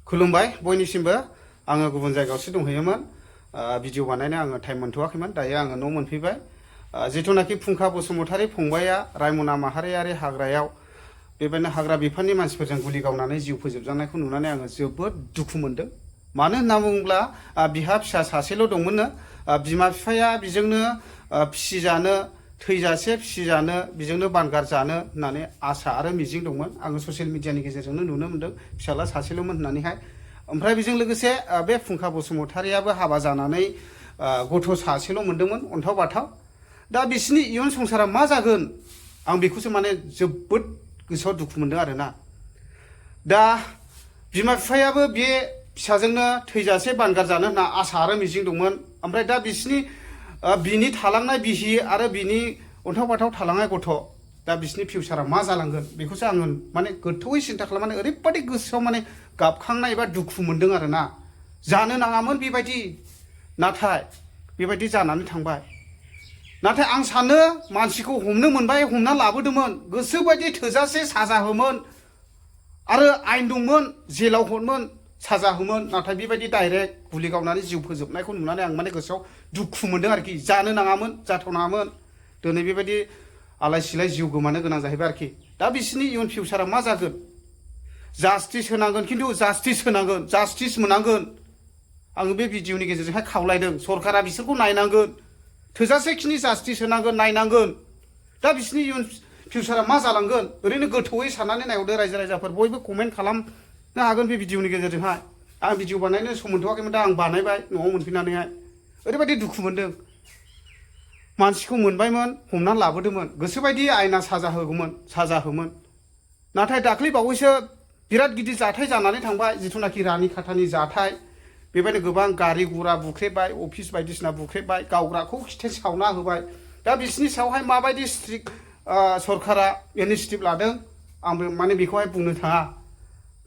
खुलुमबाय बयनिसिमबो आङो गुबुन जायगायावसो दंहैयोमोन भिडिअ बानायनो आङो टाइम मोनथ'वाखैमोन दायो आङो न' मोनफैबाय जिथुनाखि फुंखा बसुमतारी फंबाया रायमना माहारियारि हाग्रायाव बेबायदिनो हाग्रा बिफाननि मानसिफोरजों गुलि गावनानै जिउ फोजोबजानायखौ नुनानै आङो जोबोद दुखु मोनदों मानो होनना बुङोब्ला बिहा फिसा सासेल' दंमोननो बिमा बिफाया बिजोंनो फिसिजानो थैजासे फिसिजानो बिजोंनो बानगार जानो होननानै आसा आरो मिजिं दंमोन आङो ससियेल मिडियानि गेजेरजोंनो नुनो मोन्दों फिसाला सासेल'मोन होननानैहाय ओमफ्राय बेजों लोगोसे बे फुंखा बसुमतारीयाबो हाबा जानानै गथ' सासेल' मोन्दोंमोन अन्थाव बाथाव दा बिसिनि इयुन संसारा मा जागोन आं बेखौसो माने जोबोद गोसोआव दुखु मोनदों आरोना दा बिमा बिफायाबो बे फिसाजोंनो थैजासे बानगार जानो होनना आसा आरो मिजिं दंमोन ओमफ्राय दा बिनि थालांनाय बिहि आरो बिनि अन्थाव बाथाव थालांनाय गथ' दा बिसिनि फिउचारा मा जालांगोन बेखौसो आङो माने गोथौयै सिन्था खालामनानै ओरैबादि गोसोआव माने गाबखांनाय एबा दुखु मोनदों आरोना जानो नाङामोन बेबायदि नाथाय बेबायदि जानानै थांबाय नाथाय आं सानो मानसिखौ हमनो मोनबाय हमना लाबोदोंमोन गोसोबायदि थोजासे साजा होमोन आरो आयेन दंमोन जेलाव हरमोन साजा होमोन नाथाय बेबायदि डाइरेक्ट गुलि गावनानै जिउ फोजोबनायखौ नुनानै आं माने गोसोआव दुखु मोनदों आरोखि जानो नाङामोन जाथावनाङामोन दिनै बेबायदि आलाय सिलाय जिउ गोमानो गोनां जाहैबाय आरोखि दा बिसोरनि इयुन फिउचारा मा जागोन जास्टिस होनांगोन खिन्थु जास्टिस होनांगोन जास्टिस मोनांगोन आङो बे भिडिअनि गेजेरजोंहाय खावलायदों सरकारा बिसोरखौ नायनांगोन थोजासेखिनि जास्टिस होनांगोन नायनांगोन दा बिसोरनि इयुन फिउचारा मा जालांगोन ओरैनो गोथौयै साननानै नायहरदो रायजो राजाफोर बयबो कमेन्ट खालामनो हागोन बे भिडिअनि गेजेरजोंहाय आं भिडिअ बानायनो सम मोनथ'वाखैमोन दा आं बानायबाय न'आव मोनफैनानैहाय ओरैबायदि दुखु मोनदों मानसिखौ मोनबायमोन हमनानै लाबोदोंमोन गोसोबायदि आयेना साजा होमोन नाथाय दाख्लै बावैसो बिराद गिदिर जाथाय जानानै थांबाय जिथुनाखि रानिखाथानि जाथाय बेबायदिनो गोबां गारि गुरा बुख्रेबबाय अफिस बायदिसिना बुख्रेबबाय गावग्राखौ खिथेर सावना होबाय दा बिसोरनि सायावहाय माबायदि स्ट्रिक्ट सरकारा इनिसिएटिभ लादों आंबो माने बेखौहाय बुंनो थाङा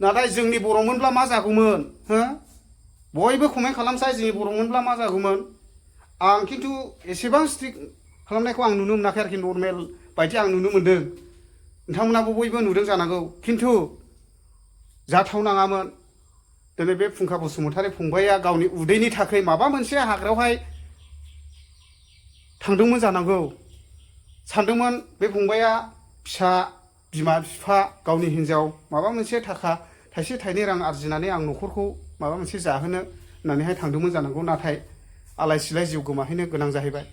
नाथाय जोंनि बर'मोनब्ला मा जागौमोन हो बयबो कमेन्ट खालामसाय जोंनि बर'मोनब्ला मा जागौमोन आं खिन्थु एसेबां स्ट्रिक्ट खालामनायखौ आं नुनो मोनाखै आरोखि नर्मेल बायदि आं नुनो मोन्दों नोंथांमोनाबो बयबो नुदों जानांगौ खिन्थु जाथावनाङामोन दिनै बे फुंखा बसुमतारी फंबाया गावनि उदैनि थाखाय माबा मोनसे हाग्रायावहाय थांदोंमोन जानांगौ सानदोंमोन बे फंबाया फिसा बिमा बिफा गावनि हिन्जाव माबा मोनसे थाखा थाइसे थाइनै रां आरजिनानै आं न'खरखौ माबा मोनसे जाहोनो होननानैहाय थांदोंमोन जानांगौ नाथाय आलाय सिलाय जिउ गोमाहैनो गोनां जाहैबाय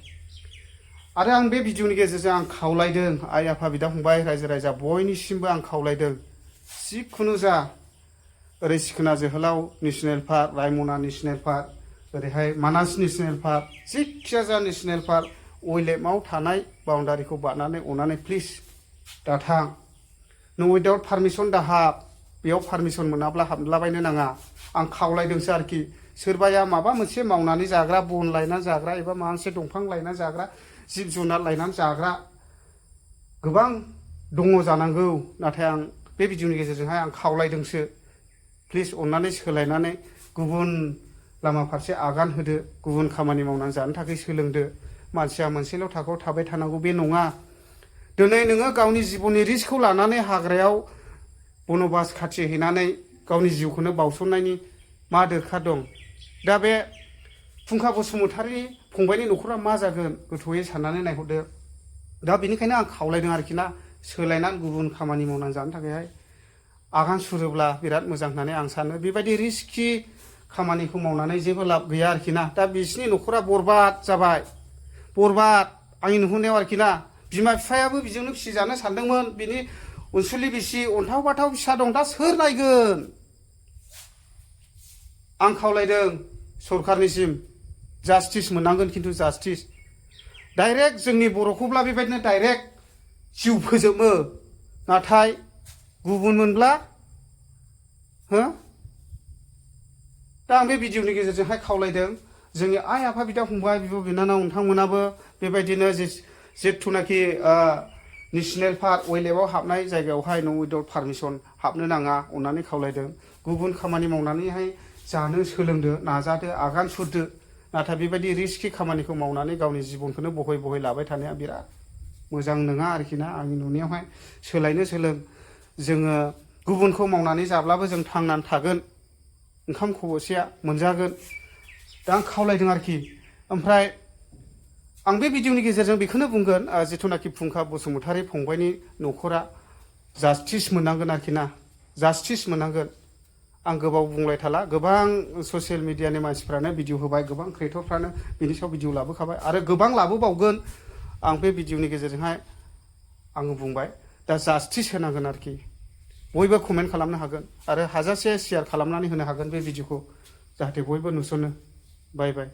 आरो आं बे भिडिअनि गेजेरजों आं खावलायदों आइ आफा बिदा फंबाय रायजो राजा बयनिसिमबो आं खावलायदों जिखुनु जा ओरै सिखोना जोहोलाव नेसनेल पार्क रायमना नेसनेल पार्क ओरैहाय मानास नेसनेल पार्क जिखिया जा नेसनेल पार्क अइलेमाव थानाय बाउन्डारिखौ बारनानै अननानै प्लिज दाथां नो उइदाउट पारमिसन दाहाब बेयाव पारमिसन मोनाब्ला हाबलाबायनो नाङा आं खावलायदोंसो आरोखि सोरबाया माबा मोनसे मावनानै जाग्रा बन लायनानै जाग्रा एबा माबा मोनसे दंफां लायनानै जाग्रा जिब जुनार लायनानै जाग्रा गोबां दङ जानांगौ नाथाय आं बे भिडिअनि गेजेरजोंहाय आं खावलायदोंसो प्लिज अननानै सोलायनानै गुबुन लामा फारसे आगान होदो गुबुन खामानि मावनानै जानो थाखाय सोलोंदो मानसिया मोनसेल' थाखोआव थाबाय थानांगौ बे नङा दिनै नोङो गावनि जिबननि रिस्कखौ लानानै हाग्रायाव बनबास खाथिहैनानै गावनि जिउखौनो बावसोमनायनि मा दरखार दं दा बे फुंखा बसुमतारी फंबायनि न'खरा मा जागोन गोथौयै साननानै नायहरदो दा बेनिखायनो आं खावलायदों आरोखि ना सोलायनानै गुबुन खामानि मावनानै जानो थाखायहाय आगान सुरोब्ला बिराद मोजां होननानै आं सानो बेबायदि रिस्कि खामानिखौ मावनानै जेबो लाब गैया आरोखि ना दा बिसिनि न'खरा बरबाद जाबाय बरबाद आंनि नुहुरनायाव आरोखि ना बिमा बिफायाबो बिजोंनो फिसिजानो सानदोंमोन बिनि अनसुलि बिसि अन्थाव बाथाव फिसा दं दा सोर नायगोन आं खावलायदों सरकारनिसिम जास्टिस मोननांगोन खिन्थु जास्टिस डाइरेक्ट जोंनि बर'खौब्ला बेबायदिनो डाइरेक्ट जिउ फोजोबो नाथाय गुबुन मोनब्ला हो दा आं बे भिडिअनि गेजेरजोंहाय खावलायदों जोंनि आइ आफा बिदा फंबाय बिब' बिनानाव नोंथांमोनाबो बेबायदिनो जेथुनाखि नेसनेल पार्क अइलेमाव हाबनाय जायगायावहाय नो उइदाउट पारमिसन हाबनो नाङा अननानै खावलायदों गुबुन खामानि मावनानैहाय जानो सोलोंदो नाजादो आगान सुरदो नाथाय बेबायदि रिस्कि खामानिखौ मावनानै गावनि जिबनखौनो बहय बहय लाबाय थानाया बिराद मोजां नङा आरोखि ना आंनि नुनायावहाय सोलायनो सोलों जोङो गुबुनखौ मावनानै जाब्लाबो जों थांनानै थागोन ओंखाम खब'सेया मोनजागोन दा आं खावलायदों आरोखि ओमफ्राय आं बे भिडिअनि गेजेरजों बेखौनो बुंगोन जिथुनाखि फुंखा बसुमतारी फंबायनि न'खरा जास्टिस मोननांगोन आरोखि ना जास्टिस मोननांगोन आं गोबाव बुंलायथाला गोबां ससियेल मिडियानि मानसिफ्रानो भिडिअ होबाय गोबां क्रिएटरफ्रानो बिनि सायाव भिडिअ लाबोखाबाय आरो गोबां लाबोबावगोन आं बे भिडिअनि गेजेरजोंहाय आङो बुंबाय दा जास्टिस होनांगोन आरोखि बयबो कमेन्ट खालामनो हागोन आरो हाजासे शेयार खालामनानै होनो हागोन बे भिडिअखौ जाहाथे बयबो नुसनो बाय बाय